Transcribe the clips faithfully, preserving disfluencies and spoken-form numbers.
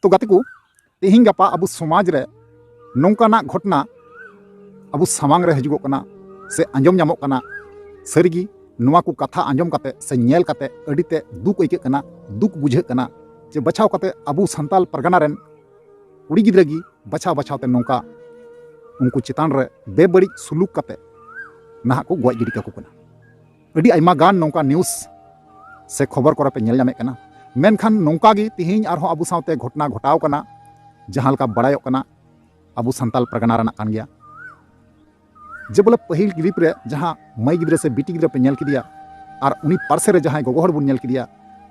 ᱛᱚ ᱜᱟᱛᱮ ᱠᱚ, ᱛᱮᱦᱮᱧ ᱜᱟᱯᱟ ᱟᱵᱚ ᱥᱚᱢᱟᱡᱽ ᱨᱮ ᱱᱚᱝᱠᱟᱱᱟᱜ ᱜᱷᱚᱴᱚᱱᱟ ᱟᱵᱚ ᱥᱟᱢᱟᱝ ᱨᱮ ᱦᱤᱡᱩᱜᱚᱜ ᱠᱟᱱᱟ ᱥᱮ ᱟᱸᱡᱚᱢ ᱧᱟᱢᱚᱜ ᱠᱟᱱᱟ᱾ ᱥᱟᱹᱨᱤᱜᱮ ᱱᱚᱣᱟ ᱠᱚ ᱠᱟᱛᱷᱟ ᱟᱸᱡᱚᱢ ᱠᱟᱛᱮ ᱥᱮ ᱧᱮᱞ ᱠᱟᱛᱮ ᱟᱹᱰᱤ ᱛᱮ ᱫᱩᱠ ᱟᱹᱭᱠᱟᱹᱜ ᱠᱟᱱᱟ, ᱫᱩᱠ ᱵᱩᱡᱷᱟᱹᱜ ᱠᱟᱱᱟ ᱡᱮ ᱵᱟᱪᱷᱟᱣ ᱠᱟᱛᱮ ᱟᱵᱚ ᱥᱟᱱᱛᱟᱞ ᱯᱟᱨᱜᱟᱱᱟ ᱨᱮᱱ ᱠᱩᱲᱤ ᱜᱤᱫᱽᱨᱟᱹ ᱜᱮ ᱵᱟᱪᱷᱟᱣ ᱵᱟᱪᱷᱟᱣ ᱛᱮ ᱱᱚᱝᱠᱟ ᱩᱱᱠᱩ ᱪᱮᱛᱟᱱ ᱨᱮ ᱵᱮᱵᱟᱹᱲᱤᱡ ᱥᱩᱞᱩᱠ ᱠᱟᱛᱮ ᱱᱟᱦᱟᱜ ᱠᱚ ᱜᱚᱡ ᱜᱤᱰᱤ ᱠᱟᱠᱚ ᱠᱟᱱᱟ᱾ ᱟᱹᱰᱤ ᱟᱭᱢᱟ ᱜᱟᱱ ᱱᱚᱝᱠᱟ ᱱᱤᱭᱩᱡᱽ ᱥᱮ ᱠᱷᱚᱵᱚᱨ ᱠᱚᱨᱮ ᱯᱮ ᱧᱮᱞ ᱧᱟᱢᱮᱫ ᱠᱟᱱᱟ᱾ ᱢᱮᱱᱠᱷᱟᱱ ᱱᱚᱝᱠᱟ ᱜᱮ ᱛᱮᱦᱮᱧ ᱟᱨᱦᱚᱸ ᱟᱵᱚ ᱥᱟᱶᱛᱮ ᱜᱷᱚᱴᱚᱱᱟ ᱜᱷᱚᱴᱟᱣ ᱠᱟᱱᱟ᱾ ᱡᱟᱦᱟᱸ ᱞᱮᱠᱟ ᱵᱟᱲᱟᱭᱚᱜ ᱠᱟᱱᱟ, ᱟᱵᱚ ᱥᱟᱱᱛᱟᱞ ᱯᱟᱨᱜᱟᱱᱟ ᱨᱮᱱᱟᱜ ᱠᱟᱱ ᱜᱮᱭᱟ᱾ ᱡᱮ ᱵᱚᱞᱮ ᱯᱟᱹᱦᱤᱞ ᱠᱞᱤᱯ ᱨᱮ ᱡᱟᱦᱟᱸ ᱢᱟᱹᱭ ᱜᱤᱫᱽᱨᱟᱹ ᱥᱮ ᱵᱤᱴᱤ ᱜᱤᱫᱽᱨᱟᱹ ᱯᱮ ᱧᱮᱞ ᱠᱮᱫᱮᱭᱟ, ᱟᱨ ᱩᱱᱤ ᱯᱟᱨᱥᱮ ᱨᱮ ᱡᱟᱦᱟᱸᱭ ᱜᱚᱜᱚ ᱦᱚᱲ ᱵᱚᱱ ᱧᱮᱞ ᱠᱮᱫᱮᱭᱟ,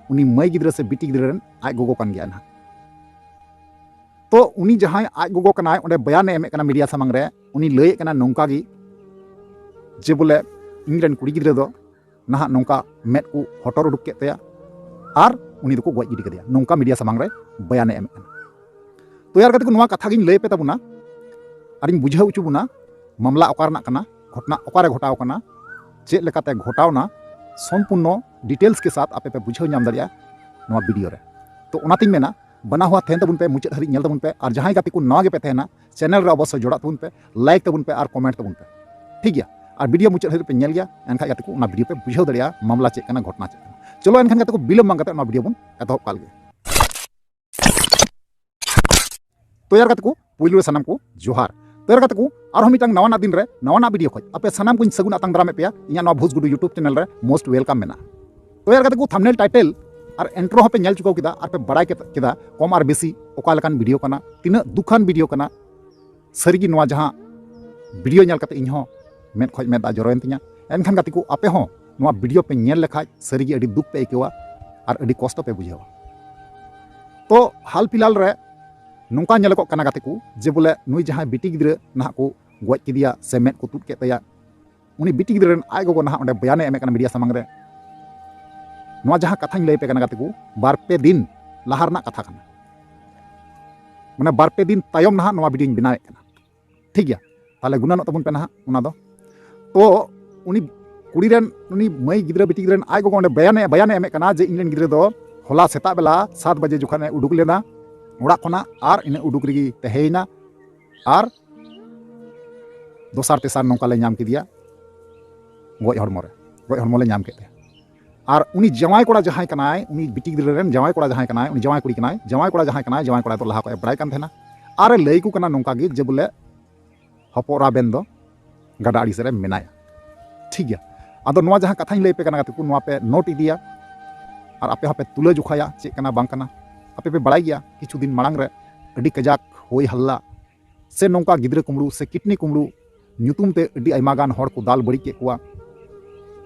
ᱩᱱᱤ ᱢᱟᱹᱭ ᱜᱤᱫᱽᱨᱟᱹ ᱥᱮ ᱵᱤᱴᱤ ᱜᱤᱫᱽᱨᱟᱹ ᱨᱮᱱ ᱟᱡ ᱜᱚᱜᱚ ᱠᱟᱱ ᱜᱮᱭᱟ ᱱᱟᱦᱟᱜ᱾ ᱛᱚ ᱩᱱᱤ ᱡᱟᱦᱟᱸᱭ ᱟᱡ ᱜᱚᱜᱚ ᱠᱟᱱᱟᱭ, ᱚᱸᱰᱮ ᱵᱚᱭᱟᱱᱮ ᱮᱢᱮᱫ ᱠᱟᱱᱟ ᱢᱤᱰᱤᱭᱟ ᱥᱟᱢᱟᱝ ᱨᱮ, ᱩᱱᱤ ᱞᱟᱹᱭᱮᱫ ᱠᱟᱱᱟ ᱱᱚᱝᱠᱟ ᱜᱮ ᱡᱮ ᱵᱚᱞᱮ ᱤᱧ ᱨᱮᱱ ᱠᱩᱲᱤ ᱜᱤᱫᱽᱨᱟᱹ ᱫᱚ ᱱᱟᱦᱟᱜ ᱱᱚᱝᱠᱟ ᱢᱮᱫ ᱠᱚ ᱦᱚᱴᱚᱨ ᱩᱰᱩᱠ ᱠᱮᱫ ᱛᱟᱭᱟ ᱟᱨ ᱩᱱᱤ ᱫᱚᱠᱚ ᱜᱚᱡ ᱜᱤᱰᱤ ᱠᱮᱫᱮᱭᱟ, ᱱᱚᱝᱠᱟ ᱢᱤᱰᱤᱭᱟ ᱥᱟᱢᱟᱝ ᱨᱮ ᱵᱚᱭᱟᱱᱮ ᱮᱢᱮᱫ ᱠᱟᱱᱟ᱾ ᱛᱚ ᱭᱟᱨ ᱜᱟᱛᱮ ᱠᱚ, ᱱᱚᱣᱟ ᱠᱟᱛᱷᱟ ᱜᱤᱧ ᱞᱟᱹᱭ ᱟᱯᱮ ᱛᱟᱵᱚᱱᱟ ᱟᱨᱤᱧ ᱵᱩᱡᱷᱟᱹᱣ ᱦᱚᱪᱚ ᱵᱚᱱᱟ, ᱢᱟᱢᱞᱟ ᱚᱠᱟ ᱨᱮᱱᱟᱜ ᱠᱟᱱᱟ, ᱜᱷᱚᱴᱚᱱᱟ ᱚᱠᱟᱨᱮ ᱜᱷᱚᱴᱟᱣ ᱠᱟᱱᱟ, ᱪᱮᱫ ᱞᱮᱠᱟᱛᱮ ᱜᱷᱚᱴᱟᱣᱱᱟ, ᱥᱚᱢᱯᱩᱨᱱᱚ ᱰᱤᱴᱮᱞᱥ ᱠᱮ ᱥᱟᱛᱷ ᱟᱯᱮ ᱯᱮ ᱵᱩᱡᱷᱟᱹᱣ ᱧᱟᱢ ᱫᱟᱲᱮᱭᱟᱜᱼᱟ ᱱᱚᱣᱟ ᱵᱷᱤᱰᱤᱭᱳ ᱨᱮ᱾ ᱛᱚ ᱚᱱᱟᱛᱤᱧ ᱢᱮᱱᱟ, ᱵᱟᱱᱟ ᱦᱚᱲ ᱛᱟᱦᱮᱱ ᱛᱟᱵᱚᱱ ᱯᱮ, ᱢᱩᱪᱟᱹᱫ ᱦᱟᱹᱨᱤᱡ ᱧᱮᱞ ᱛᱟᱵᱚᱱ ᱯᱮ, ᱟᱨ ᱡᱟᱦᱟᱸᱭ ᱜᱟᱛᱮ ᱠᱚ ᱱᱟᱣᱟ ᱜᱮᱯᱮ ᱛᱟᱦᱮᱱᱟ, ᱪᱮᱱᱮᱞ ᱨᱮ ᱚᱵᱚᱥᱥᱳᱭ ᱡᱚᱲᱟᱜ ᱛᱟᱵᱚᱱ ᱯᱮ, ᱞᱟᱭᱤᱠ ᱛᱟᱵᱚᱱ ᱯᱮ ᱟᱨ ᱠᱚᱢᱮᱱᱴ ᱛᱟᱵᱚᱱ ᱯᱮ, ᱴᱷᱤᱠ ᱜᱮᱭᱟ? ᱟᱨ ᱵᱷᱤᱰᱤᱭᱳ ᱢᱩᱪᱟᱹᱫ ᱦᱟᱹᱨᱤᱡ ᱯᱮ ᱧᱮᱞ ᱜᱮᱭᱟ, ᱮᱱᱠᱷᱟᱡ ᱜᱟᱛᱮ ᱠᱚ ᱚᱱᱟ ᱵᱷᱤᱰᱤᱭᱳ ᱯᱮ ᱵᱩᱡᱷᱟᱹᱣ ᱫᱟᱲᱮᱭᱟᱜᱼᱟ ᱢᱟᱢᱞᱟ ᱪᱮᱫ ᱠᱟᱱᱟ, ᱜᱷᱚᱴᱚᱱᱟ ᱪᱮᱫ ᱠᱟᱱᱟ᱾ ᱪᱚᱞᱚ ᱮᱱᱠᱷᱟᱱ ᱜᱟᱛᱮ ᱠᱚ, ᱵᱤᱞᱚᱢ ᱵᱟᱝ ᱠᱟᱛᱮ ᱚᱱᱟ ᱵᱷᱤᱰᱤᱭᱳ ᱵᱚᱱ ᱮᱛᱚᱦᱚᱵ ᱠᱟᱜ ᱞᱮᱜᱮ᱾ ᱛᱚ ᱭᱟᱨ ᱜᱟᱛᱮ ᱠᱚ, ᱯᱩᱭᱞᱩ ᱨᱮ ᱥᱟᱱᱟᱢ ᱠᱚ ᱡᱚᱦᱟᱨ᱾ ᱛᱚ ᱭᱟᱨ ᱜᱟᱛᱮ ᱠᱚ, ᱟᱨᱦᱚᱸ ᱢᱤᱫᱴᱟᱝ ᱱᱟᱣᱟᱱᱟᱜ ᱫᱤᱱ ᱨᱮ ᱱᱟᱣᱟᱱᱟᱜ ᱵᱷᱤᱰᱤᱭᱳ ᱠᱷᱚᱡ ᱟᱯᱮ ᱥᱟᱱᱟᱢ ᱠᱚᱧ ᱥᱟᱹᱜᱩᱱ ᱟᱛᱟᱝ ᱫᱟᱨᱟᱢᱮᱫ ᱯᱮᱭᱟ ᱤᱧᱟᱹᱜ ᱱᱚᱣᱟ ᱵᱷᱩᱥ ᱜᱩᱰᱩ YouTube ᱪᱮᱱᱮᱞ ᱨᱮ most welcome ᱢᱮᱱᱟᱜᱼᱟ᱾ ᱛᱚ ᱭᱟᱨ ᱜᱟᱛᱮ ᱠᱚ, ᱛᱷᱟᱢᱵᱱᱮᱞ, ᱴᱟᱭᱴᱮᱞ ᱟᱨ ᱤᱱᱴᱨᱳ ᱦᱚᱸᱯᱮ ᱧᱮᱞ ᱪᱩᱠᱟᱹᱣ ᱠᱮᱫᱟ ᱟᱨ ᱯᱮ ᱵᱟᱲᱟᱭ ᱠᱮᱫ-, ᱠᱮᱫᱟ ᱠᱚᱢ ᱟᱨ ᱵᱮᱥᱤ ᱚᱠᱟ ᱞᱮᱠᱟᱱ ᱵᱷᱤᱰᱤᱭᱳ ᱠᱟᱱᱟ, ᱛᱤᱱᱟᱹᱜ ᱫᱩᱠᱷᱟᱱ ᱵᱷᱤᱰᱤᱭᱳ ᱠᱟᱱᱟ᱾ ᱥᱟᱹᱨᱤᱜᱮ ᱱᱚᱣᱟ ᱡᱟᱦᱟᱸ ᱵᱷᱤᱰᱤᱭᱳ ᱧᱮᱞ ᱠᱟᱛᱮ ᱤᱧ ᱦᱚᱸ ᱢᱮᱫ ᱠᱷᱚᱡ ᱢᱮᱫ ᱫᱟᱜ ᱡᱚᱨᱚᱭᱮᱱ ᱛᱤᱧᱟ᱾ ᱮᱱᱠᱷᱟᱱ ᱜᱟᱛᱮ ᱠᱚ, ᱟᱯᱮ ᱦᱚᱸ ᱱᱚᱣᱟ ᱵᱷᱤᱰᱤᱭᱳ ᱯᱮ ᱧᱮᱞ ᱞᱮᱠᱷᱟᱡ ᱥᱟᱹᱨᱤᱜᱮ ᱟᱹᱰᱤ ᱫᱩᱠ ᱯᱮ ᱟᱹᱭᱠᱟᱹᱣᱟ ᱟᱨ ᱟᱹᱰᱤ ᱠᱚᱥᱴᱚ ᱯᱮ ᱵᱩᱡᱷᱟᱹᱣᱟ᱾ ᱛᱚ ᱦᱟᱞ ᱯᱷᱤᱞᱦᱟᱞ ᱨᱮ ᱱᱚᱝᱠᱟ ᱧᱮᱞᱚᱜᱚᱜ ᱠᱟᱱᱟ ᱜᱟᱛᱮ ᱠᱚ, ᱡᱮ ᱵᱚᱞᱮ ᱱᱩᱭ ᱡᱟᱦᱟᱸᱭ ᱵᱤᱴᱤ ᱜᱤᱫᱽᱨᱟᱹ ᱱᱟᱦᱟᱜ ᱠᱚ ᱜᱚᱡ ᱠᱮᱫᱮᱭᱟ ᱥᱮ ᱢᱮᱫ ᱠᱚ ᱛᱩᱫ ᱠᱮᱫ ᱛᱟᱭᱟ, ᱩᱱᱤ ᱵᱤᱴᱤ ᱜᱤᱫᱽᱨᱟᱹ ᱨᱮᱱ ᱟᱡ ᱜᱚᱜᱚ ᱱᱟᱦᱟᱜ ᱚᱸᱰᱮ ᱵᱚᱭᱟᱱᱮ ᱮᱢᱮᱫ ᱠᱟᱱᱟ ᱢᱤᱰᱤᱭᱟ ᱥᱟᱢᱟᱝ ᱨᱮ᱾ ᱱᱚᱣᱟ ᱡᱟᱦᱟᱸ ᱠᱟᱛᱷᱟᱧ ᱞᱟᱹᱭ ᱟᱯᱮ ᱠᱟᱱᱟ ᱜᱟᱛᱮ ᱠᱚ, ᱵᱟᱨ ᱯᱮ ᱫᱤᱱ ᱞᱟᱦᱟ ᱨᱮᱱᱟᱜ ᱠᱟᱛᱷᱟ ᱠᱟᱱᱟ, ᱢᱟᱱᱮ ᱵᱟᱨ ᱯᱮ ᱫᱤᱱ ᱛᱟᱭᱚᱢ ᱱᱟᱦᱟᱜ ᱱᱚᱣᱟ ᱵᱷᱤᱰᱤᱭᱳᱧ ᱵᱮᱱᱟᱣᱮᱫ ᱠᱟᱱᱟ, ᱴᱷᱤᱠ ᱜᱮᱭᱟ? ᱛᱟᱦᱚᱞᱮ ᱜᱩᱱᱟᱹᱱᱚᱜ ᱛᱟᱵᱚᱱ ᱯᱮ ᱱᱟᱦᱟᱜ ᱚᱱᱟ ᱫᱚ᱾ ᱛᱚ ᱩᱱᱤ ᱠᱩᱲᱤ ᱨᱮᱱ, ᱩᱱᱤ ᱢᱟᱹᱭ ᱜᱤᱫᱽᱨᱟᱹ ᱵᱤᱴᱤ ᱜᱤᱫᱽᱨᱟᱹ ᱨᱮᱱ ᱟᱡ ᱜᱚᱜᱚ ᱚᱸᱰᱮ ᱵᱟᱭᱟᱱᱮ ᱵᱟᱭᱟᱱᱮ ᱮᱢᱮᱫ ᱠᱟᱱᱟ ᱡᱮ ᱤᱧ ᱨᱮᱱ ᱜᱤᱫᱽᱨᱟᱹ ᱫᱚ ᱦᱚᱞᱟ ᱥᱮᱛᱟᱜ ᱵᱮᱞᱟ ᱥᱟᱛ ᱵᱟᱡᱮ ᱡᱚᱠᱷᱚᱱ ᱮ ᱩᱰᱩᱠ ᱞᱮᱱᱟ ᱚᱲᱟᱜ ᱠᱷᱚᱱᱟᱜ, ᱟᱨ ᱤᱱᱟᱹ ᱩᱰᱩᱠ ᱨᱮᱜᱮ ᱛᱟᱦᱮᱸᱭᱮᱱᱟ, ᱟᱨ ᱫᱚᱥᱟᱨ ᱛᱮᱥᱟᱨ ᱱᱚᱝᱠᱟ ᱞᱮ ᱧᱟᱢ ᱠᱮᱫᱮᱭᱟ ᱜᱚᱡ ᱦᱚᱲᱢᱚ ᱨᱮ, ᱜᱚᱡ ᱦᱚᱲᱢᱚ ᱞᱮ ᱧᱟᱢ ᱠᱮᱫ ᱛᱟᱭᱟ᱾ ᱟᱨ ᱩᱱᱤ ᱡᱟᱶᱟᱭ ᱠᱚᱲᱟ ᱡᱟᱦᱟᱸᱭ ᱠᱟᱱᱟᱭ, ᱩᱱᱤ ᱵᱤᱴᱤ ᱜᱤᱫᱽᱨᱟᱹ ᱨᱮᱱ ᱡᱟᱶᱟᱭ ᱠᱚᱲᱟ ᱡᱟᱦᱟᱸᱭ ᱠᱟᱱᱟᱭ, ᱩᱱᱤ ᱡᱟᱶᱟᱭ ᱠᱩᱲᱤ ᱠᱟᱱᱟᱭ, ᱡᱟᱶᱟᱭ ᱠᱚᱲᱟ ᱡᱟᱦᱟᱸᱭ ᱠᱟᱱᱟᱭ, ᱡᱟᱶᱟᱭ ᱠᱚᱲᱟ ᱫᱚ ᱞᱟᱦᱟ ᱠᱷᱚᱱ ᱮ ᱵᱟᱲᱟᱭ ᱠᱟᱱ ᱛᱟᱦᱮᱱᱟ᱾ ᱟᱨ ᱮ ᱞᱟᱹᱭ ᱟᱠᱚ ᱠᱟᱱᱟ ᱱᱚᱝᱠᱟ ᱜᱮ ᱡᱮ ᱵᱚᱞᱮ ᱦᱚᱯᱚᱱ ᱮᱨᱟ ᱵᱮᱱ ᱫᱚ ᱜᱟᱰᱟ ᱟᱲᱮ ᱥᱮᱫ ᱨᱮ ᱢᱮᱱᱟᱭᱟ᱾ ᱴᱷᱤᱠ ᱜᱮᱭᱟ, ᱟᱫᱚ ᱱᱚᱣᱟ ᱡᱟᱦᱟᱸ ᱠᱟᱛᱷᱟᱧ ᱞᱟᱹᱭ ᱟᱯᱮ ᱠᱟᱱᱟ ᱜᱟᱛᱮ ᱠᱚ, ᱱᱚᱣᱟ ᱯᱮ ᱱᱳᱴ ᱤᱫᱤᱭᱟ ᱟᱨ ᱟᱯᱮ ᱦᱚᱸᱯᱮ ᱛᱩᱞᱟᱹ ᱡᱚᱠᱷᱟᱭᱟ ᱪᱮᱫ ᱠᱟᱱᱟ ᱵᱟᱝ ᱠᱟᱱᱟ᱾ ᱟᱯᱮ ᱯᱮ ᱵᱟᱲᱟᱭ ᱜᱮᱭᱟ ᱠᱤᱪᱷᱩ ᱫᱤᱱ ᱢᱟᱲᱟᱝ ᱨᱮ ᱟᱹᱰᱤ ᱠᱟᱡᱟᱠ ᱦᱳᱭ ᱦᱟᱞᱞᱟ ᱥᱮ ᱱᱚᱝᱠᱟ ᱜᱤᱫᱽᱨᱟᱹ ᱠᱩᱢᱵᱽᱲᱩ ᱥᱮ ᱠᱤᱰᱱᱤ ᱠᱩᱢᱵᱽᱲᱩ ᱧᱩᱛᱩᱢ ᱛᱮ ᱟᱹᱰᱤ ᱟᱭᱢᱟ ᱜᱟᱱ ᱦᱚᱲ ᱠᱚ ᱫᱟᱞ ᱵᱟᱹᱲᱤᱡ ᱠᱮᱫ ᱠᱚᱣᱟ᱾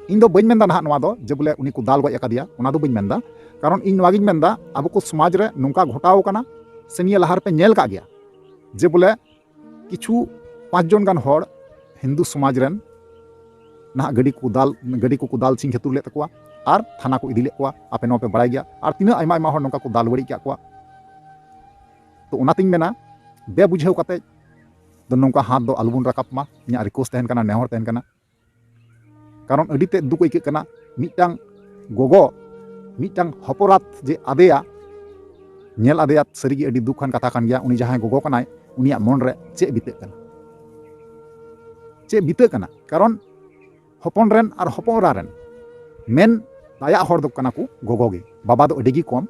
ᱤᱧ ᱫᱚ ᱵᱟᱹᱧ ᱢᱮᱱᱫᱟ ᱱᱟᱦᱟᱜ ᱱᱚᱣᱟ ᱫᱚ ᱡᱮ ᱵᱚᱞᱮ ᱩᱱᱤ ᱠᱚ ᱫᱟᱞ ᱜᱚᱡ ᱟᱠᱟᱫᱮᱭᱟ, ᱚᱱᱟ ᱫᱚ ᱵᱟᱹᱧ ᱢᱮᱱᱫᱟ᱾ ᱠᱟᱨᱚᱱ ᱤᱧ ᱱᱚᱣᱟ ᱜᱤᱧ ᱢᱮᱱᱫᱟ, ᱟᱵᱚ ᱠᱚ ᱥᱚᱢᱟᱡᱽ ᱨᱮ ᱱᱚᱝᱠᱟ ᱜᱷᱚᱴᱟᱣ ᱟᱠᱟᱱᱟ ᱥᱮ ᱱᱤᱭᱟᱹ ᱞᱟᱦᱟ ᱨᱮᱯᱮ ᱧᱮᱞ ᱠᱟᱜ ᱜᱮᱭᱟ ᱡᱮ ᱵᱚᱞᱮ ᱠᱤᱪᱷᱩ ᱯᱟᱸᱪ ᱡᱚᱱ ᱜᱟᱱ ᱦᱚᱲ ᱦᱤᱱᱫᱩ ᱥᱚᱢᱟᱡᱽ ᱨᱮᱱ ᱱᱟᱦᱟᱜ ᱜᱟᱹᱰᱤ ᱠᱚ ᱫᱟᱞ, ᱜᱟᱹᱰᱤ ᱠᱚᱠᱚ ᱫᱟᱞ ᱪᱷᱤᱝ ᱪᱷᱟᱹᱛᱩᱨ ᱞᱮᱫ ᱛᱟᱠᱚᱣᱟ ᱟᱨ ᱛᱷᱟᱱᱟ ᱠᱚ ᱤᱫᱤ ᱞᱮᱫ ᱠᱚᱣᱟ᱾ ᱟᱯᱮ ᱱᱚᱣᱟ ᱯᱮ ᱵᱟᱲᱟᱭ ᱜᱮᱭᱟ᱾ ᱟᱨ ᱛᱤᱱᱟᱹᱜ ᱟᱭᱢᱟ ᱟᱭᱢᱟ ᱦᱚᱲ ᱱᱚᱝᱠᱟ ᱠᱚ ᱫᱟᱞ ᱵᱟᱹᱲᱤᱡ ᱟᱠᱟᱫ ᱠᱚᱣᱟ᱾ ᱛᱚ ᱚᱱᱟᱛᱤᱧ ᱢᱮᱱᱟ, ᱵᱮ ᱵᱩᱡᱷᱟᱹᱣ ᱠᱟᱛᱮ ᱫᱚ ᱱᱚᱝᱠᱟ ᱦᱟᱛ ᱫᱚ ᱟᱞᱚᱵᱚᱱ ᱨᱟᱠᱟᱵ ᱢᱟ᱾ ᱤᱧᱟᱹᱜ ᱨᱤᱠᱩᱭᱮᱥᱴ ᱛᱟᱦᱮᱱ ᱠᱟᱱᱟ, ᱱᱮᱦᱚᱨ ᱛᱟᱦᱮᱱ ᱠᱟᱱᱟ᱾ ᱠᱟᱨᱚᱱ ᱟᱹᱰᱤ ᱛᱮᱫ ᱫᱩᱠ ᱟᱹᱭᱠᱟᱹᱜ ᱠᱟᱱᱟ, ᱢᱤᱫᱴᱟᱝ ᱜᱚᱜᱚ ᱢᱤᱫᱴᱟᱝ ᱦᱚᱯᱚᱨᱟᱛ ᱡᱮ ᱟᱫᱮᱭᱟ, ᱧᱮᱞ ᱟᱫᱮᱭᱟ, ᱥᱟᱹᱨᱤᱜᱮ ᱟᱹᱰᱤ ᱫᱩᱠ ᱟᱱ ᱠᱟᱛᱷᱟ ᱠᱟᱱ ᱜᱮᱭᱟ᱾ ᱩᱱᱤ ᱡᱟᱦᱟᱸᱭ ᱜᱚᱜᱚ ᱠᱟᱱᱟᱭ, ᱩᱱᱤᱭᱟᱜ ᱢᱚᱱ ᱨᱮ ᱪᱮᱫ ᱵᱤᱛᱟᱹᱜ ᱠᱟᱱᱟ, ᱪᱮᱫ ᱵᱤᱛᱟᱹᱜ ᱠᱟᱱᱟ? ᱠᱟᱨᱚᱱ ᱦᱚᱯᱚᱱ ᱨᱮᱱ ᱟᱨ ᱦᱚᱯᱚᱱ ᱮᱨᱟ ᱨᱮᱱ ᱢᱮᱱ ᱫᱟᱭᱟᱜ ᱦᱚᱲ ᱫᱚ ᱠᱟᱱᱟ ᱠᱚ ᱜᱚᱜᱚ ᱜᱮ, ᱵᱟᱵᱟ ᱫᱚ ᱟᱹᱰᱤ ᱜᱮ ᱠᱚᱢ,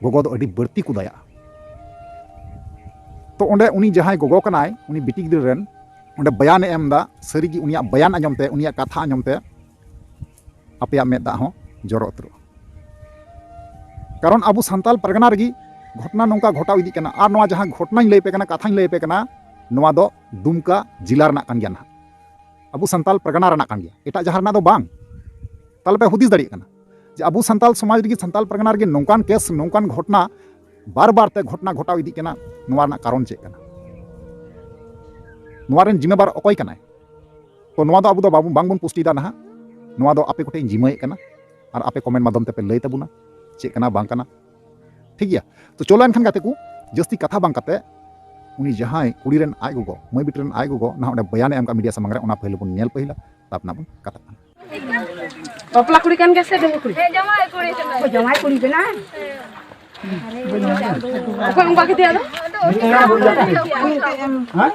ᱜᱚᱜᱚ ᱫᱚ ᱟᱹᱰᱤ ᱵᱟᱹᱲᱛᱤ ᱠᱚ ᱫᱟᱭᱟᱜᱼᱟ᱾ ᱛᱚ ᱚᱸᱰᱮ ᱩᱱᱤ ᱡᱟᱦᱟᱸᱭ ᱜᱚᱜᱚ ᱠᱟᱱᱟᱭ, ᱩᱱᱤ ᱵᱤᱴᱤ ᱜᱤᱫᱽᱨᱟᱹ ᱨᱮᱱ ᱚᱸᱰᱮ ᱵᱟᱭᱟᱱᱮ ᱮᱢ ᱮᱫᱟ, ᱥᱟᱹᱨᱤᱜᱮ ᱩᱱᱤᱭᱟᱜ ᱵᱟᱭᱟᱱ ᱟᱸᱡᱚᱢ ᱛᱮ, ᱩᱱᱤᱭᱟᱜ ᱠᱟᱛᱷᱟ ᱟᱸᱡᱚᱢ ᱛᱮ ᱟᱯᱮᱭᱟᱜ ᱢᱮᱫ ᱫᱟᱜ ᱦᱚᱸ ᱡᱚᱨᱚ ᱩᱛᱟᱹᱨᱚᱜᱼᱟ᱾ ᱠᱟᱨᱚᱱ ᱟᱵᱚ ᱥᱟᱱᱛᱟᱞ ᱯᱟᱨᱜᱟᱱᱟ ᱨᱮᱜᱮ ᱜᱷᱚᱴᱚᱱᱟ ᱱᱚᱝᱠᱟ ᱜᱷᱚᱴᱟᱣ ᱤᱫᱤᱜ ᱠᱟᱱᱟ᱾ ᱟᱨ ᱱᱚᱣᱟ ᱡᱟᱦᱟᱸ ᱜᱷᱚᱴᱚᱱᱟᱧ ᱞᱟᱹᱭ ᱟᱯᱮ ᱠᱟᱱᱟ, ᱠᱟᱛᱷᱟᱧ ᱞᱟᱹᱭ ᱟᱯᱮ ᱠᱟᱱᱟ, ᱱᱚᱣᱟ ᱫᱚ ᱫᱩᱢᱠᱟ ᱡᱮᱞᱟ ᱨᱮᱱᱟᱜ ᱠᱟᱱ ᱜᱮᱭᱟ ᱱᱟᱦᱟᱜ, ᱟᱵᱚ ᱥᱟᱱᱛᱟᱞ ᱯᱟᱨᱜᱟᱱᱟ ᱨᱮᱱᱟᱜ ᱠᱟᱱ ᱜᱮᱭᱟ, ᱮᱴᱟᱜ ᱡᱟᱦᱟᱸ ᱨᱮᱱᱟᱜ ᱫᱚ ᱵᱟᱝ᱾ ᱛᱟᱦᱞᱮ ᱯᱮ ᱦᱩᱫᱤᱥ ᱫᱟᱲᱮᱭᱟᱜ ᱠᱟᱱᱟ ᱡᱮ ᱟᱵᱚ ᱥᱟᱱᱛᱟᱞ ᱥᱚᱢᱟᱡᱽ ᱨᱮᱜᱮ, ᱥᱟᱱᱛᱟᱞ ᱯᱟᱨᱜᱟᱱᱟ ᱨᱮᱜᱮ ᱱᱚᱝᱠᱟᱱ ᱠᱮᱥ, ᱱᱚᱝᱠᱟᱱ ᱜᱷᱚᱴᱚᱱᱟ ᱵᱟᱨ ᱵᱟᱨ ᱛᱮ ᱜᱷᱚᱴᱚᱱᱟ ᱜᱷᱚᱴᱟᱣ ᱤᱫᱤᱜ ᱠᱟᱱᱟ, ᱱᱚᱣᱟ ᱨᱮᱱᱟᱜ ᱠᱟᱨᱚᱱ ᱪᱮᱫ ᱠᱟᱱᱟ? ᱱᱚᱣᱟ ᱨᱮᱱ ᱡᱤᱢᱟᱹᱵᱟᱨ ᱚᱠᱚᱭ ᱠᱟᱱᱟᱭ? ᱛᱚ ᱱᱚᱣᱟ ᱫᱚ ᱟᱵᱚ ᱫᱚ ᱵᱟᱵᱚ, ᱵᱟᱝᱵᱚᱱ ᱯᱩᱥᱴᱤᱭᱮᱫᱟ ᱱᱟᱦᱟᱜ᱾ ᱱᱚᱣᱟ ᱫᱚ ᱟᱯᱮ ᱠᱚᱴᱷᱮᱱ ᱤᱧ ᱡᱤᱢᱟᱹᱭᱮᱫ ᱠᱟᱱᱟ, ᱟᱨ ᱟᱯᱮ ᱠᱚᱢᱮᱱᱴ ᱢᱟᱫᱽᱫᱷᱚᱢ ᱛᱮᱯᱮ ᱞᱟᱹᱭ ᱛᱟᱵᱚᱱᱟ ᱪᱮᱫ ᱠᱟᱱᱟ ᱵᱟᱝ ᱠᱟᱱᱟ᱾ ᱴᱷᱤᱠ ᱜᱮᱭᱟ, ᱛᱚ ᱪᱚᱞᱚ ᱮᱱᱠᱷᱟᱱ ᱜᱟᱛᱮ ᱠᱚ, ᱡᱟᱹᱥᱛᱤ ᱠᱟᱛᱷᱟ ᱵᱟᱝ ᱠᱟᱛᱮ ᱩᱱᱤ ᱡᱟᱦᱟᱸᱭ ᱠᱩᱲᱤ ᱨᱮᱱ ᱟᱡ ᱜᱚᱜᱚ, ᱢᱟᱹᱭ ᱵᱤᱴᱤ ᱨᱮᱱ ᱟᱡ ᱜᱚᱜᱚ ᱱᱟᱦᱟᱜ ᱚᱸᱰᱮ ᱵᱚᱭᱟᱱᱮ ᱮᱢ ᱠᱟᱜ ᱢᱤᱰᱤᱭᱟ ᱥᱟᱢᱟᱝ ᱨᱮ, ᱚᱱᱟ ᱯᱟᱹᱦᱤᱞ ᱵᱚᱱ ᱧᱮᱞ ᱯᱟᱹᱦᱤᱞᱟ, ᱛᱟᱨᱯᱚᱨ ᱱᱟᱜ ᱵᱚᱱ ᱠᱟᱛᱷᱟᱜ ᱠᱟᱱᱟ᱾ ᱵᱟᱯᱞᱟ ᱠᱩᱲᱤ ᱠᱟᱱ ᱜᱮᱭᱟ ᱥᱮ ᱰᱟᱺᱜᱩᱣᱟᱹ ᱠᱩᱲᱤ? ᱦᱮᱸ, ᱡᱟᱶᱟᱭ ᱠᱩᱲᱤ ᱠᱟᱱᱟᱭ᱾ ᱚ, ᱡᱟᱶᱟᱭ ᱠᱩᱲᱤ ᱠᱟᱱᱟᱭ᱾ ᱚᱠᱚᱭ ᱚᱱᱠᱟ ᱠᱮᱫᱮᱭᱟ ᱟᱫᱚ? ᱦᱮᱸ?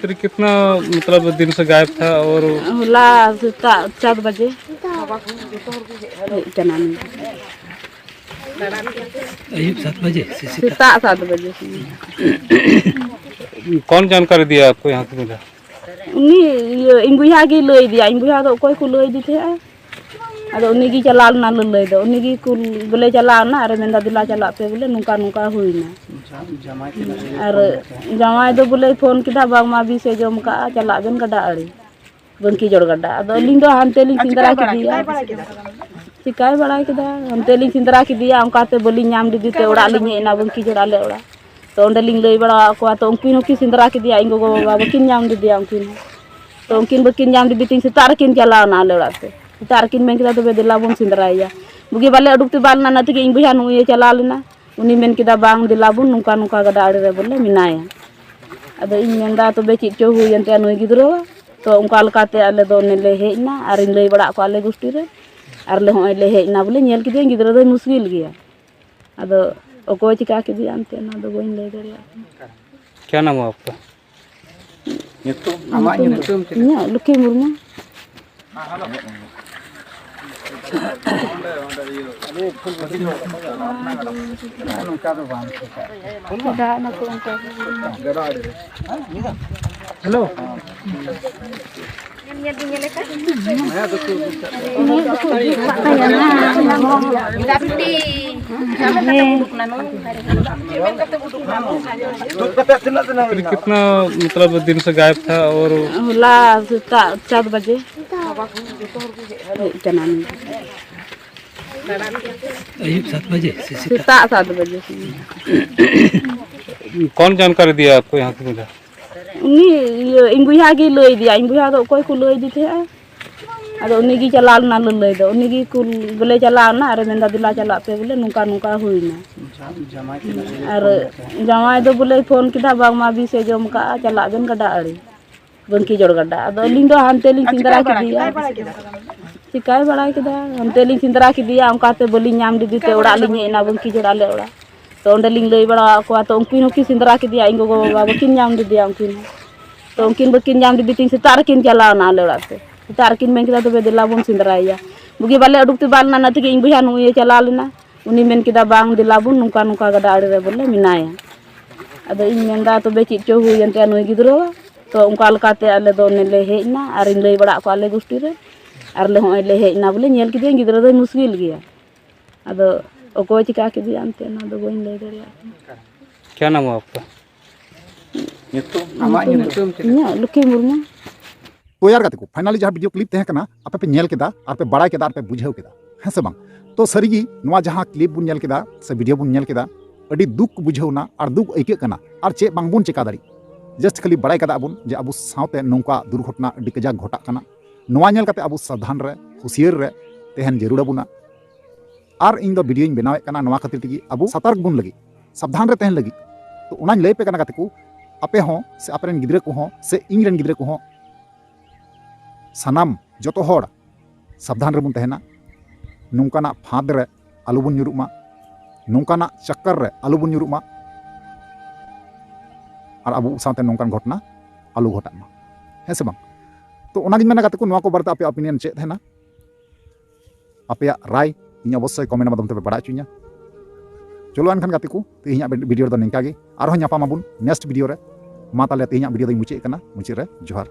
तेरी कितना, मतलब, दिन से गायब था और? ᱦᱚᱞᱟ ᱥᱮᱛᱟᱜ ᱪᱟᱨ ᱵᱟᱡᱮ ᱦᱮᱡ ᱠᱟᱱᱟ ᱱᱩᱭ᱾ ᱟᱹᱭᱩᱵ ᱥᱟᱛ ᱵᱟᱡᱮ ᱥᱮ ᱥᱮᱛᱟᱜ? ᱥᱮᱛᱟᱜ ᱥᱟᱛ ᱵᱟᱡᱮ ᱥᱚᱢᱚᱭ᱾ कौन जानकारी दिया आपको यहाँ से मिला? ᱩᱱᱤ, ᱤᱭᱟᱹ, ᱤᱧ ᱵᱚᱭᱦᱟ ᱜᱮᱭ ᱞᱟᱹᱭ ᱟᱫᱮᱭᱟ, ᱤᱧ ᱵᱚᱭᱦᱟ ᱫᱚ ᱚᱠᱚᱭ ᱠᱚ ᱞᱟᱹᱭ ᱟᱫᱮ ᱛᱟᱦᱮᱸᱜᱼᱟ᱾ ᱟᱫᱚ ᱩᱱᱤ ᱜᱮ ᱪᱟᱞᱟᱣ ᱞᱮᱱᱟ ᱞᱟᱹᱞᱟᱹᱭ ᱫᱚ, ᱩᱱᱤ ᱜᱮ ᱠᱩᱞ ᱵᱚᱞᱮ ᱪᱟᱞᱟᱣ ᱮᱱᱟ ᱟᱨᱮ ᱢᱮᱱᱫᱟ, "ᱫᱮᱞᱟ ᱪᱟᱞᱟᱜ ᱯᱮ ᱵᱚᱞᱮ, ᱱᱚᱝᱠᱟ ᱱᱚᱝᱠᱟ ᱦᱩᱭᱱᱟ᱾" ᱟᱨ ᱡᱟᱶᱟᱭ ᱫᱚ ᱵᱚᱞᱮ ᱯᱷᱳᱱ ᱠᱮᱫᱟ, ᱵᱟᱝᱢᱟ ᱵᱤᱥ ᱮ ᱡᱚᱢ ᱠᱟᱜᱼᱟ, ᱪᱟᱞᱟᱜ ᱵᱮᱱ ᱜᱟᱰᱟ ᱟᱲᱮ, ᱵᱟᱝᱠᱤ ᱡᱚᱲ ᱜᱟᱰᱟ᱾ ᱟᱫᱚ ᱟᱹᱞᱤᱧ ᱫᱚ ᱦᱟᱱᱛᱮ ᱞᱤᱧ ᱥᱮᱸᱫᱽᱨᱟ ᱠᱮᱫᱮᱭᱟ᱾ ᱪᱤᱠᱟᱭ ᱵᱟᱲᱟᱭ ᱠᱮᱫᱟ, ᱦᱟᱱᱛᱮ ᱞᱤᱧ ᱥᱮᱸᱫᱽᱨᱟ ᱠᱮᱫᱮᱭᱟ, ᱚᱱᱠᱟᱛᱮ ᱵᱟᱹᱞᱤᱧ ᱧᱟᱢ ᱞᱮᱫᱮ ᱛᱮ ᱚᱲᱟᱜ ᱞᱤᱧ ᱦᱮᱡ ᱮᱱᱟ, ᱵᱟᱝᱠᱤ ᱡᱚᱲ ᱟᱞᱮ ᱚᱲᱟᱜ᱾ ᱛᱚ ᱚᱸᱰᱮ ᱞᱤᱧ ᱞᱟᱹᱭ ᱵᱟᱲᱟ ᱟᱫ ᱠᱚᱣᱟ, ᱛᱚ ᱩᱱᱠᱤᱱ ᱦᱚᱸᱠᱤᱱ ᱥᱮᱸᱫᱽᱨᱟ ᱠᱮᱫᱮᱭᱟ, ᱤᱧ ᱜᱚᱜᱚ ᱵᱟᱵᱟ ᱵᱟᱹᱠᱤᱱ ᱧᱟᱢ ᱞᱮᱫᱮᱭᱟ ᱩᱱᱠᱤᱱ ᱦᱚᱸ᱾ ᱛᱚ ᱩᱱᱠᱤᱱ ᱵᱟᱹᱠᱤᱱ ᱧᱟᱢ ᱞᱮᱫᱮ ᱛᱤᱧ ᱥᱮᱛᱟᱜ ᱨᱮᱠᱤᱱ ᱪᱟᱞᱟᱣ ᱮᱱᱟ ᱟᱞᱮ ᱚᱲᱟᱜ ᱛᱮ᱾ ᱥᱮᱛᱟᱜ ᱨᱮᱠᱤᱱ ᱢᱮᱱ ᱠᱮᱫᱟ, "ᱛᱚᱵᱮ ᱫᱮᱞᱟ ᱵᱚᱱ ᱥᱮᱸᱫᱽᱨᱟᱭᱮᱭᱟ᱾" ᱵᱩᱜᱤ ᱵᱟᱞᱮ ᱩᱰᱩᱠ ᱛᱮ ᱵᱟᱞ ᱞᱮᱱᱟ, ᱚᱱᱟ ᱛᱮᱜᱮ ᱤᱧ ᱵᱚᱭᱦᱟ ᱱᱩᱭ ᱮ ᱪᱟᱞᱟᱣ ᱞᱮᱱᱟ᱾ ᱩᱱᱤ ᱢᱮᱱ ᱠᱮᱫᱟ, "ᱵᱟᱝ, ᱫᱮᱞᱟ ᱵᱚᱱ ᱱᱚᱝᱠᱟ ᱱᱚᱝᱠᱟ ᱜᱟᱰᱟ ᱟᱲᱮ ᱨᱮ ᱵᱚᱞᱮ ᱢᱮᱱᱟᱭᱟ᱾" ᱟᱫᱚ ᱤᱧ ᱢᱮᱱᱫᱟ, "ᱛᱚᱵᱮ ᱪᱮᱫ ᱪᱚ ᱦᱩᱭᱮᱱ ᱛᱟᱭᱟ ᱱᱩᱭ ᱜᱤᱫᱽᱨᱟᱹ?" ᱛᱚ ᱚᱱᱠᱟ ᱞᱮᱠᱟᱛᱮ ᱟᱞᱮ ᱫᱚ ᱚᱱᱮ ᱞᱮ ᱦᱮᱡ ᱮᱱᱟ ᱟᱨᱤᱧ ᱞᱟᱹᱭ ᱵᱟᱲᱟ ᱟᱫ ᱠᱚᱣᱟ ᱟᱞᱮ ᱜᱩᱥᱴᱤ ᱨᱮ᱾ ᱟᱨ ᱞᱮ ᱦᱚᱸᱜᱼᱚᱭ ᱞᱮ ᱦᱮᱡ ᱮᱱᱟ ᱵᱚᱞᱮ, ᱧᱮᱞ ᱠᱮᱫᱮᱭᱟᱹᱧ ᱜᱤᱫᱽᱨᱟᱹ ᱫᱚᱭ ᱢᱩᱥᱠᱤᱞ ᱜᱮᱭᱟ᱾ ᱟᱫᱚ ᱚᱠᱚᱭ ᱪᱤᱠᱟ ᱠᱮᱫᱮᱭᱟ ᱮᱱᱛᱮ ᱚᱱᱟ ᱫᱚ ᱵᱟᱹᱧ ᱞᱟᱹᱭ ᱫᱟᱲᱮᱭᱟᱜ ᱠᱟᱱᱟ᱾ क्या नाम है आपका? ᱧᱩᱛᱩᱢ, ᱟᱢᱟᱜ ᱧᱩᱛᱩᱢ? ᱤᱧᱟᱹᱜ ᱞᱚᱠᱠᱷᱤ ᱢᱩᱨᱢᱩ᱾ ᱱᱚᱝᱠᱟ ᱫᱚ ᱵᱟᱝ ᱴᱷᱤᱠᱟ᱾ ᱫᱟᱜ ᱱᱟᱠᱚ ᱚᱱᱠᱟ᱾ ᱦᱮᱞᱳ᱾ ᱫᱩᱲᱩᱵ ᱠᱟᱛᱮ ᱛᱤᱱᱟᱹᱜ ᱫᱤᱱ ᱦᱩᱭ ᱮᱱᱟ? कितना, मतलब, दिन से गायब था और? ᱦᱚᱞᱟ ᱥᱮᱛᱟᱜ ᱪᱟᱨ ᱵᱟᱡᱮ ᱦᱮᱡ ᱠᱟᱱᱟ ᱱᱩᱭ᱾ ᱟᱹᱭᱩᱵ ᱥᱟᱛ ᱵᱟᱡᱮ ᱥᱮ ᱥᱮᱛᱟᱜ? ᱥᱮᱛᱟᱜ ᱥᱟᱛ ᱵᱟᱡᱮ ᱥᱚᱢᱚᱭ᱾ कौन जानकारी दिया आपको यहाँ से मिला? ᱩᱱᱤ, ᱤᱭᱟᱹ, ᱤᱧ ᱵᱚᱭᱦᱟ ᱜᱮᱭ ᱞᱟᱹᱭ ᱟᱫᱮᱭᱟ, ᱤᱧ ᱵᱚᱭᱦᱟ ᱫᱚ ᱚᱠᱚᱭ ᱠᱚ ᱞᱟᱹᱭ ᱟᱫᱮ ᱛᱟᱦᱮᱸᱜᱼᱟ᱾ ᱟᱫᱚ ᱩᱱᱤ ᱜᱮ ᱪᱟᱞᱟᱣ ᱞᱮᱱᱟ ᱞᱟᱹᱞᱟᱹᱭ ᱫᱚ, ᱩᱱᱤ ᱜᱮ ᱠᱩᱞ ᱵᱚᱞᱮ ᱪᱟᱞᱟᱣ ᱮᱱᱟ ᱟᱨᱮ ᱢᱮᱱᱫᱟ, "ᱫᱮᱞᱟ ᱪᱟᱞᱟᱜ ᱯᱮ ᱵᱚᱞᱮ, ᱱᱚᱝᱠᱟ ᱱᱚᱝᱠᱟ ᱦᱩᱭᱱᱟ᱾" ᱟᱨ ᱡᱟᱶᱟᱭ ᱫᱚ ᱵᱚᱞᱮ ᱯᱷᱳᱱ ᱠᱮᱫᱟ, ᱵᱟᱝᱢᱟ ᱵᱤᱥ ᱮ ᱡᱚᱢ ᱠᱟᱜᱼᱟ, ᱪᱟᱞᱟᱜ ᱵᱮᱱ ᱜᱟᱰᱟ ᱟᱲᱮ᱾ ᱵᱟᱝᱠᱤ ᱡᱚᱲ ᱜᱟᱰᱟ᱾ ᱟᱫᱚ ᱟᱹᱞᱤᱧ ᱫᱚ ᱦᱟᱱᱛᱮ ᱞᱤᱧ ᱥᱮᱸᱫᱽᱨᱟ ᱠᱮᱫᱮᱭᱟ᱾ ᱪᱤᱠᱟᱭ ᱵᱟᱲᱟᱭ ᱠᱮᱫᱟ, ᱦᱟᱱᱛᱮ ᱞᱤᱧ ᱥᱮᱸᱫᱽᱨᱟ ᱠᱮᱫᱮᱭᱟ, ᱚᱱᱠᱟᱛᱮ ᱵᱟᱹᱞᱤᱧ ᱧᱟᱢ ᱞᱮᱫᱮ ᱛᱮ ᱚᱲᱟᱜ ᱞᱤᱧ ᱦᱮᱡ ᱮᱱᱟ, ᱵᱟᱝᱠᱤ ᱡᱚᱲ ᱟᱞᱮ ᱚᱲᱟᱜ᱾ ᱛᱚ ᱚᱸᱰᱮ ᱞᱤᱧ ᱞᱟᱹᱭ ᱵᱟᱲᱟ ᱟᱫ ᱠᱚᱣᱟ, ᱛᱚ ᱩᱱᱠᱤᱱ ᱦᱚᱸᱠᱤᱱ ᱥᱮᱸᱫᱽᱨᱟ ᱠᱮᱫᱮᱭᱟ, ᱤᱧ ᱜᱚᱜᱚ ᱵᱟᱵᱟ ᱵᱟᱹᱠᱤᱱ ᱧᱟᱢ ᱞᱮᱫᱮᱭᱟ ᱩᱱᱠᱤᱱ ᱦᱚᱸ᱾ ᱛᱚ ᱩᱱᱠᱤᱱ ᱵᱟᱹᱠᱤᱱ ᱧᱟᱢ ᱞᱮᱫᱮ ᱛᱤᱧ ᱥᱮᱛᱟᱜ ᱨᱮᱠᱤᱱ ᱪᱟᱞᱟᱣ ᱮᱱᱟ ᱟᱞᱮ ᱚᱲᱟᱜ ᱛᱮ᱾ ᱥᱮᱛᱟᱜ ᱨᱮᱠᱤᱱ ᱢᱮᱱ ᱠᱮᱫᱟ, "ᱛᱚᱵᱮ ᱫᱮᱞᱟ ᱵᱚᱱ ᱥᱮᱸᱫᱽᱨᱟᱭᱮᱭᱟ, ᱵᱩᱜᱤ ᱵᱟᱞᱮ ᱩᱰᱩᱠ ᱛᱮ ᱵᱟᱞ ᱞᱮᱱᱟ, ᱚᱱᱟ ᱛᱮᱜᱮ ᱤᱧ ᱵᱚᱭᱦᱟ ᱱᱩᱭᱮ ᱪᱟᱞᱟᱣ ᱞᱮᱱᱟ, ᱩᱱᱤ ᱢᱮᱱ ᱠᱮᱫᱟ, 'ᱵᱟᱝ, ᱫᱮᱞᱟ ᱵᱚᱱ ᱱᱚᱝᱠᱟ ᱱᱚᱝᱠᱟ ᱜᱟᱰᱟ ᱟᱲᱮ ᱨᱮ ᱵᱚᱞᱮ ᱢᱮᱱᱟᱭᱟ.'" ᱟᱫᱚ ᱤᱧ ᱢᱮᱱᱫᱟ, "ᱛᱚᱵᱮ ᱪᱮᱫ ᱪᱚ ᱦᱩᱭᱮᱱ ᱛᱟᱭᱟ ᱱᱩᱭ ᱜᱤᱫᱽᱨᱟᱹ?" ᱛᱚ ᱚᱱᱠᱟ ᱞᱮᱠᱟᱛᱮ ᱟᱞᱮ ᱫᱚ ᱚᱱᱮ ᱞᱮ ᱦᱮᱡ ᱮᱱᱟ, ᱟᱨᱤᱧ ᱞᱟᱹᱭ ᱵᱟᱲᱟ ᱟᱫ ᱠᱚᱣᱟ ᱟᱞᱮ ᱜᱩᱥᱴᱤ ᱨᱮ, ᱟᱨ ᱞᱮ ᱦᱚᱸᱜᱼᱚᱭ ᱞᱮ ᱦᱮᱡ ᱮᱱᱟ ᱵᱚᱞᱮ, ᱧᱮᱞ ᱠᱮᱫᱮᱭᱟᱹᱧ ᱜᱤᱫᱽᱨᱟᱹ ᱫᱚᱭ ᱢᱩᱥᱠᱤᱞ ᱜᱮᱭᱟ᱾ ᱟᱫᱚ ᱚᱠᱚᱭ ᱪᱤᱠᱟ ᱠᱮᱫᱮᱭᱟ ᱮᱱᱛᱮ, ᱚᱱᱟ ᱫᱚ ᱵᱟᱹᱧ ᱞᱟᱹᱭ ᱫᱟᱲᱮᱭᱟᱜ ᱠᱟᱱᱟ᱾ ᱠᱮᱭᱟ ᱱᱟᱢ ᱦᱳ ᱟᱯᱠᱟ? ᱧᱩᱛᱩᱢ? ᱟᱢᱟᱜ ᱧᱩᱛᱩᱢ? ᱤᱧᱟᱹᱜ ᱞᱚᱠᱠᱷᱤ ᱢᱩᱨᱢᱩ᱾ ᱛᱚ ᱭᱟᱨ ᱜᱟᱛᱮ ᱠᱚ, finally ᱡᱟᱦᱟᱸ video clip ᱛᱟᱦᱮᱸ ᱠᱟᱱᱟ, ᱟᱯᱮ ᱯᱮ ᱧᱮᱞ ᱠᱮᱫᱟ, ᱟᱨ ᱯᱮ ᱵᱟᱲᱟᱭ ᱠᱮᱫᱟ, ᱟᱨ ᱯᱮ ᱵᱩᱡᱷᱟᱹᱣ ᱠᱮᱫᱟ, ᱦᱮᱸ ᱥᱮ ᱵᱟᱝ? ᱛᱚ ᱥᱟᱹᱨᱤᱜᱮ ᱱᱚᱣᱟ ᱡᱟᱦᱟᱸ clip ᱵᱚᱱ ᱧᱮᱞ ᱠᱮᱫᱟ ᱥᱮ video ᱵᱚᱱ ᱧᱮᱞ ᱠᱮᱫᱟ, ᱟᱹᱰᱤ ᱫᱩᱠ ᱵᱩᱡᱷᱟᱹᱣ ᱮᱱᱟ ᱟᱨ ᱫᱩᱠ ᱟᱹᱭᱠᱟᱹᱜ ᱠᱟᱱᱟ᱾ ᱟᱨ ᱪᱮᱫ ᱵᱟᱝ ᱵᱚᱱ ᱪᱮᱠᱟ ᱫᱟᱲᱮᱭᱟᱜ, just ᱠᱷᱟᱹᱞᱤ ᱵᱟᱲᱟᱭ ᱠᱟᱫᱟ ᱵᱚᱱ ᱡᱮ ᱟᱵᱚ ᱥᱟᱶᱛᱮ ᱱᱚᱝᱠᱟ ᱫᱩᱨᱜᱷᱚᱴᱚᱱᱟ ᱟᱹᱰᱤ ᱠᱟᱡᱟᱠ ᱜᱷᱚᱴᱟᱜ ᱠᱟᱱᱟ᱾ ᱱᱚᱣᱟ ᱧᱮᱞ ᱠᱟᱛᱮ ᱟᱵᱚ ᱥᱟᱵᱫᱷᱟᱱ ᱨᱮ, ᱦᱩᱥᱤᱭᱟᱹᱨ ᱨᱮ ᱛᱟᱦᱮᱱ ᱡᱟᱹᱨᱩᱲ ᱟᱵᱚᱱᱟ᱾ ᱟᱨ ᱤᱧ ᱫᱚ videoᱧ ᱵᱮᱱᱟᱣᱮᱫ ᱠᱟᱱᱟ ᱱᱚᱣᱟ ᱠᱷᱟᱹᱛᱤᱨ ᱛᱮᱜᱮ ᱟᱵᱚ ᱥᱚᱛᱚᱨᱠ ᱵᱚᱱ ᱞᱟᱹᱜᱤᱫ, ᱥᱟᱵᱫᱷᱟᱱ ᱨᱮ ᱛᱟᱦᱮᱱ ᱞᱟᱹᱜᱤᱫ᱾ ᱛᱚ ᱚᱱᱟᱧ ᱞᱟᱹᱭ ᱟᱯᱮ ᱠᱟᱱᱟ ᱜᱟᱛᱮ ᱠᱚ, ᱟᱯᱮ ᱦᱚᱸ ᱥᱮ ᱟᱯᱮ ᱨᱮᱱ ᱜᱤᱫᱽᱨᱟᱹ ᱠᱚᱦᱚᱸ ᱥᱮ ᱤᱧ ᱨᱮᱱ ᱜᱤᱫᱽᱨᱟᱹ ᱠᱚᱦᱚᱸ, ᱥᱟᱱᱟᱢ ᱡᱚᱛᱚ ᱦᱚᱲ ᱥᱟᱵᱫᱷᱟᱱ ᱨᱮᱵᱚᱱ ᱛᱟᱦᱮᱱᱟ᱾ ᱱᱚᱝᱠᱟᱱᱟᱜ ᱯᱷᱟᱸᱫᱽ ᱨᱮ ᱟᱞᱚ ᱵᱚᱱ ᱧᱩᱨᱩᱜ ᱢᱟ, ᱱᱚᱝᱠᱟᱱᱟᱜ ᱪᱟᱠᱠᱟᱨ ᱨᱮ ᱟᱞᱚ ᱵᱚᱱ ᱧᱩᱨᱩᱜ ᱢᱟ, ᱟᱨ ᱟᱵᱚ ᱥᱟᱶᱛᱮ ᱱᱚᱝᱠᱟᱱ ᱜᱷᱚᱴᱚᱱᱟ ᱟᱞᱚ ᱜᱷᱚᱴᱟᱜ ᱢᱟ, ᱦᱮᱸ ᱥᱮ ᱵᱟᱝ? ᱛᱚ ᱚᱱᱟᱜᱤᱧ ᱢᱮᱱᱟ ᱜᱟᱛᱮ ᱠᱚ, ᱱᱚᱣᱟ ᱠᱚ ᱵᱟᱨᱮᱛᱮ ᱟᱯᱮᱭᱟᱜ opinion ᱪᱮᱫ ᱛᱟᱦᱮᱱᱟ? ᱟᱯᱮᱭᱟᱜ ᱨᱟᱭ ᱤᱧ ᱚᱵᱚᱥᱥᱳᱭ comment ᱢᱟᱫᱽᱫᱷᱚᱢ ᱛᱮᱯᱮ ᱵᱟᱲᱟᱭ ᱦᱚᱪᱚᱧᱟ᱾ ᱪᱚᱞᱚ ᱮᱱᱠᱷᱟᱱ ᱜᱟᱛᱮ ᱠᱚ, ᱛᱮᱦᱮᱧᱟᱜ video ᱨᱮᱫᱚ ᱱᱤᱝᱠᱟ ᱜᱮ, ᱟᱨᱦᱚᱸ ᱧᱟᱯᱟᱢ ᱟᱵᱚᱱ next video ᱨᱮ᱾ ᱢᱟ ᱛᱟᱦᱞᱮ ᱛᱮᱦᱮᱧᱟᱜ video ᱫᱚᱧ ᱢᱩᱪᱟᱹᱫ ᱠᱟᱱᱟ, ᱢᱩᱪᱟᱹᱫ ᱨᱮ ᱡᱚᱦᱟᱨ᱾